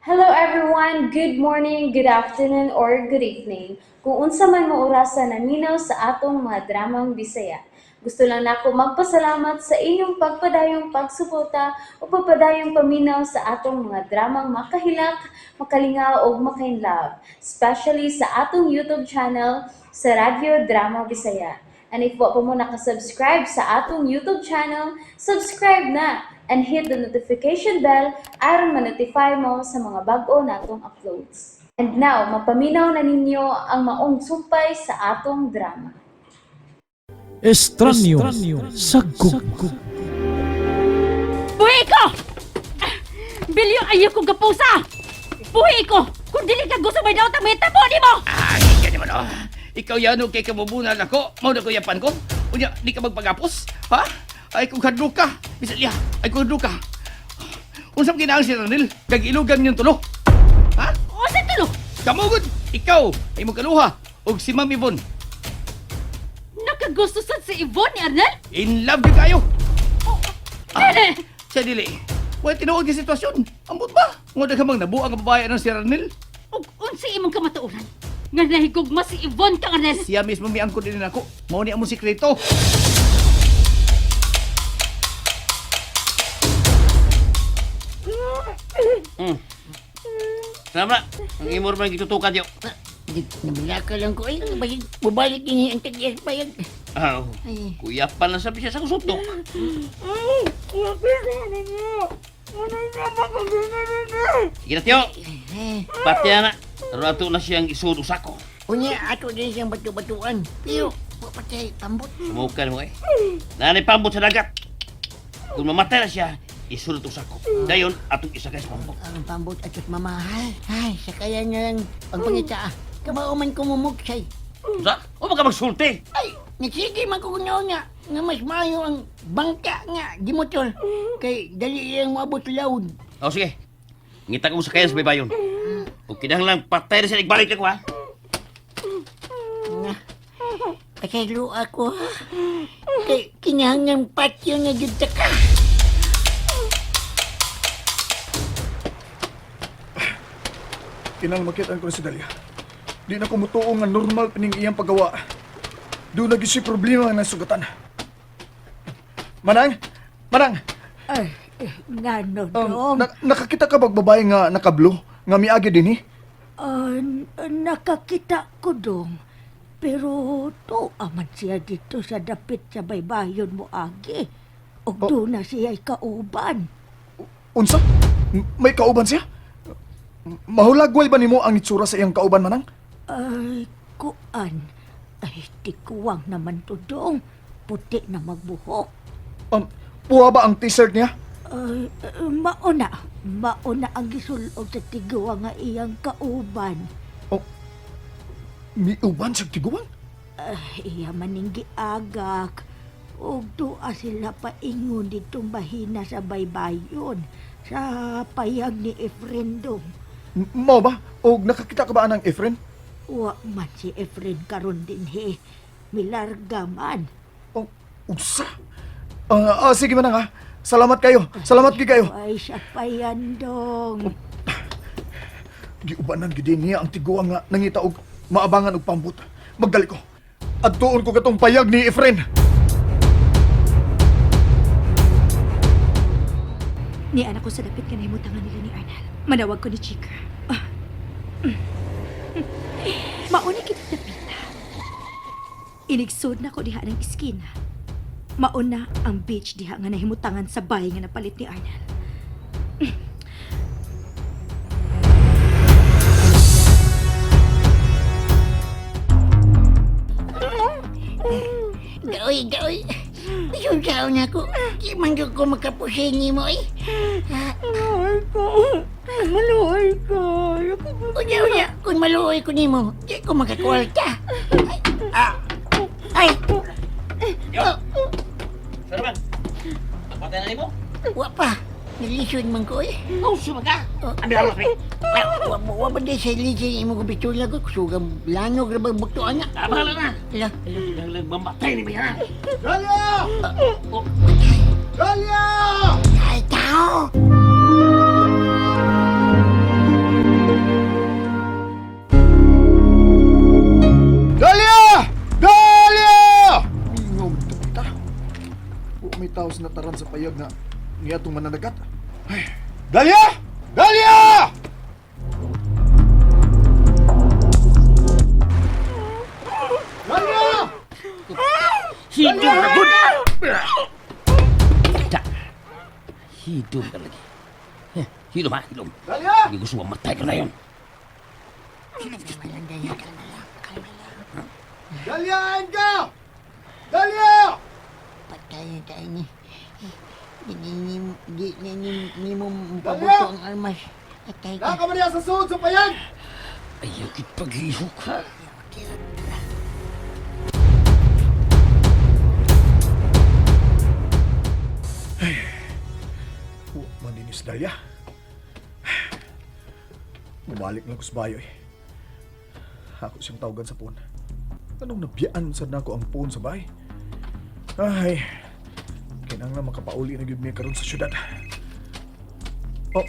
Hello everyone! Good morning, good afternoon, or good evening. Kung unsa man mo orasa naminaw sa atong mga dramang Bisaya. Gusto lang nako magpasalamat sa inyong pagpadayong pagsuporta o pagpadayong paminaw sa atong mga dramang makahilak, makalingaw ug makainlove, especially sa atong YouTube channel sa Radyo Drama Bisaya. And if wa pa mo nakasubscribe sa atong YouTube channel, subscribe na and hit the notification bell aron ma-notify mo sa mga bag-o natong uploads. And now, mapaminaw na ninyo ang maong sumpay sa atong drama. Estranyo sa gugma. Buhi ko! Bilyo ayaw kong kapusa! Buhi ko! Kung dili ka gusto may daot ang mahitabo nimo! Ay, kanya man oh. Ikaw yan kay kamubunal ako. Mao na ko yapan ko. Unya, di ka magpagapos. Ha? Ay, kung hadlo ka. Bisan liya. Ay, kung hadlo ka. Unsam kinaang si Ranil? Kag-ilugan niyong tulo. Ha? O sa tulo! Kamugod, ikaw ay magkaluha. Og si Ma'am Yvonne. Nakagusto sad si Yvonne ni Arnel? In love gyud kayo. Dili! Siya dili. Wala tinuod nga sitwasyon. Ambot ba? Nga daghang nabuang ang babae ng si Ranil. Ug unsa imong kamatuoran? Nga nahigugma si Yvonne kang Arnel? Siya mismo miangkon din ako. Mao ni among sikreto. Tama. Ang imor man gitutukan yo. Nabilaka lang ko. Ay, bayag, bubalik din ang tag-iyas bayag. Aw. Ay. Kuya pa lang sabi siya sa kusutok. Sige na tiyo. Patya na. Pero ato na siyang isuod usako. Unya, ato din siyang batu-batuan. Pero, patay, pambot. Sumukan mo eh. Nanay pambot sa dagat. Kung mamatay na siya, isulod usako. Dayon, atong isakay sa pambot. Ang pambot atot mamahal. Ay, sa kaya nga lang pagpangita. Ah. Kamao man kumumugsay. Sa? O baka magsulti. Ay, nagsige man ko nga nga. Nga mas maayo ang bangka nga, di motor. Kay dali iyang maabot sa laod. O sige. Ngita ko sa kayan sa baybayon. O kinahanglan patay na siya igbalik na ko ha. Nga. Pasaylo ako ha. Kay kinahanglan patyo nga jud ta ka. Kinang makita ko na si Dalia. Di na ko mutuo nga normal pining iyang paggawa. Doon na gyud siya problema nga nasugatan. Manang! Manang! Ay, eh, ngano dong? Nakakita ka bag babae nga nakablo? Nga miagi din eh? Ah, nakakita ko dong. Pero tuwa man siya dito sa dapit sa baybayon mo agi. Og Oh. doon na siya kauban. Unsa? May kauban siya? Mahulagway ba nimo ang itsura sa iyang kauban, Manang? Ay, kuan. Ay, tikuwang naman to dong. Puti na magbuhok. Puha ba ang t-shirt niya? Ay, eh, mauna. Mauna ang gisulog sa tiguang nga iyang kauban. Oh, miuban sa tiguang? Ay, iya maning giagak. Ug dua sila paingon ditong bahina sa baybayon sa payag ni Efren dong. Mao ba? O nakakita ka ba anang Efren? Wa man si Efren karon dinhi. Milarga man. Oh, unsa? Sige Manang ha. Salamat kayo. Salamat gid kayo. Ay, siya pa yan dong. Giubanan gid niya ang tiguang nga nangita og maabangan og pambot. Magdali ko. Adtuon ko katong payag ni Efren. Ni anak ko sa dapit ka nahimutangan nila ni Arnel. Manawag ko ni Chica. Ah. Mauna kita dapita. Inigsod na ko diha ng iskina. Mauna ang beach diha nga nahimutangan sa bahay nga napalit ni Arnel. Gaoy, gaoy. Bisun na ako. Di man gyud ko makapusin nimo eh. Maluoy ko. Maluoy ko. Unya, unya, kung maluoy ko nimo, di ko makakwarta. Ay, ah, ay, Yo. Sir man. Patay na nimo. wa pa. Nilisod man ko eh. Oh, sumaga. Abi halos pre. Ah, Wa, wa ba di sa lisin imo ko bitula ko kusugam lanog ra ba buktuan na. Ah, bahala na. Ala, Kinahanglan mamatay ni Bayan. Dalia! Dalia! ay tao. payag na niya itong mananagat. Ay, Dalia! Dalia! Dalia! Hidong na gud. Ta. Hidong ka lagi. Eh, Hilom ha, hilom. Dalia! Hindi gusto mo matay ka na yun. Dalia, ayan ka! Dalia! Patay na tayo ni. Di ni di ni ni ni mo pabuto ang armas. Patay ka. Naka man sa suod sa payag! Ayaw kit paglihok ha. Wa man din is Dalia. Bumalik lang ko sa bayo eh. Ako siyang tawagan sa phone. Anong nabiyaan sad nako ang phone sa bahay? Ay, kinahanglan makapauli na gyud mi karon sa syudad. Oh,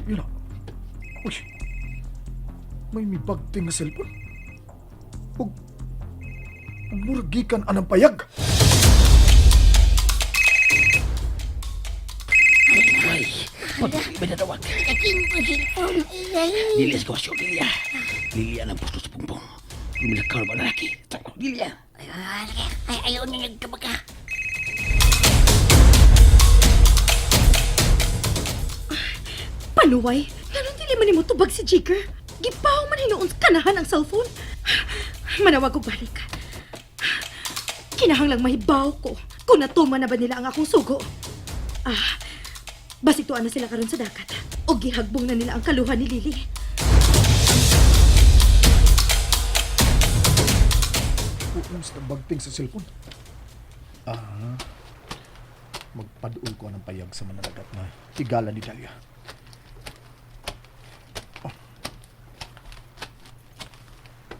yun na. Uy, may mibagting nga cellphone. Ug, ug murag gikan anang payag. Ay, pag may natawag. Akin ko cellphone. Ay, Dili sa kawasyo, Lilia. Lilia ng pusto sa pungpong. Lumilakaw ba lalaki? Tako, Lilia. ay, ay, ayaw na nagkabaga. Panuway, nganong dili man nimo tubag si Jigger? Gipaw man hinuon sa kanahan ang cellphone. Manawag og balik. Kinahanglang mahibaw ko kung natuman na ba nila ang akong sugo. Ah, basig tuan na sila karon sa dagat. O gihagbong na nila ang kaluhan ni Lily. Oo, sa bagting sa cellphone. Ah, magpadul ko ng payag sa mananagat na higala ni Dalia. Oh.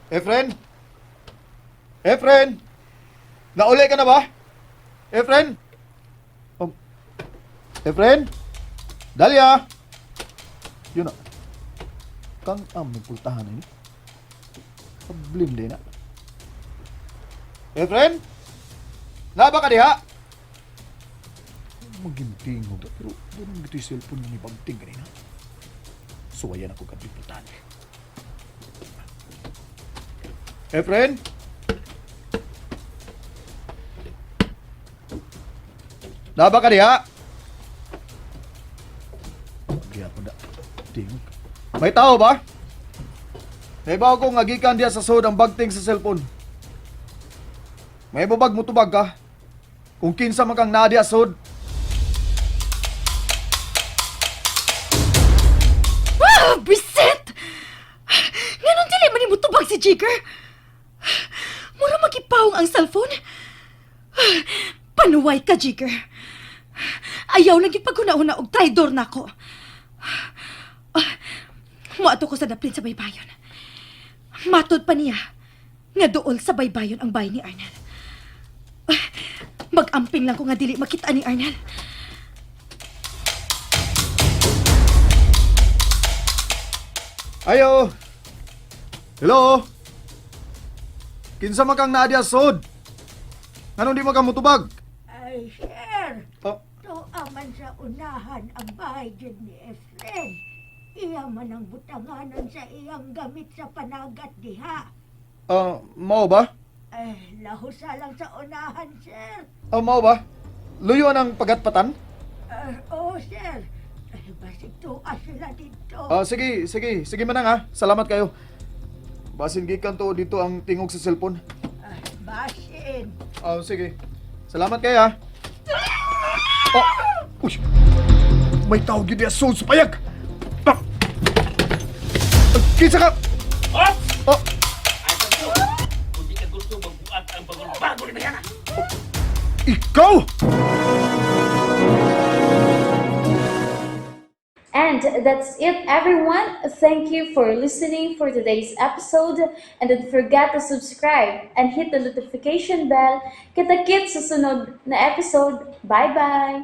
Efren? Efren? Nauli ka na ba? Efren? Oh. Efren? Dalia? Yun na. Kang am nagpultahan na ini. Problem din na. Efren? Naba ka diha? Magintingog na, pero doon ang ito'y cellphone ni Bagting kanina. Suwayan ako kadiputan. Efren? Naba ka diha? Gyapon na. Tingog. May tao ba? Naibaw ko nga gikan diha sa sod ang bagting sa cellphone. May bubag mo tubag ka. Kung kinsa man kang nadia sod. Ah, bisit! Nganong dili man nimo tubag si Jigger? Mura magipawong ang cellphone. Panuway ka, Jigger. Ayaw lang yung paghuna-huna og traidor na ako. Ah, Muadto ko sa daplin sa baybayon. Matod pa niya nga dool sa baybayon ang bahay ni Arnel. Ah, Mag-amping lang ko nga dili makita ni Arnel. Ayo. Hello. Kinsa man kang nadia sod. Nganong di man ka mutubag? Ay, sir. Oh, Tuwa man sa unahan ang bahay dyan ni Efren. Iya man ang butanganan sa iyang gamit sa panagat diha. ah, mao ba? Eh, lahusa lang sa unahan, sir. Ah, mao ba? Luyo ang pagatpatan? Eh, oh, sir. Eh, basig tuwa sila dito. Ah, sige, sige, sige manang ha. Salamat kayo. Basin gikan to dito ang tingog sa cellphone. Eh, basin. Ah, sige. Salamat kayo ha. Oh, uy. May tao gyud diha sod sa payag. Ah. Kinsa ka? Op! Oh, Ay, sakto. Kung di ka gusto magbuat ang bagong-bago ni Bayana. ikaw! And that's it, everyone. Thank you for listening for today's episode. And don't forget to subscribe and hit the notification bell. Kita-kits sa sunod na episode. Bye-bye!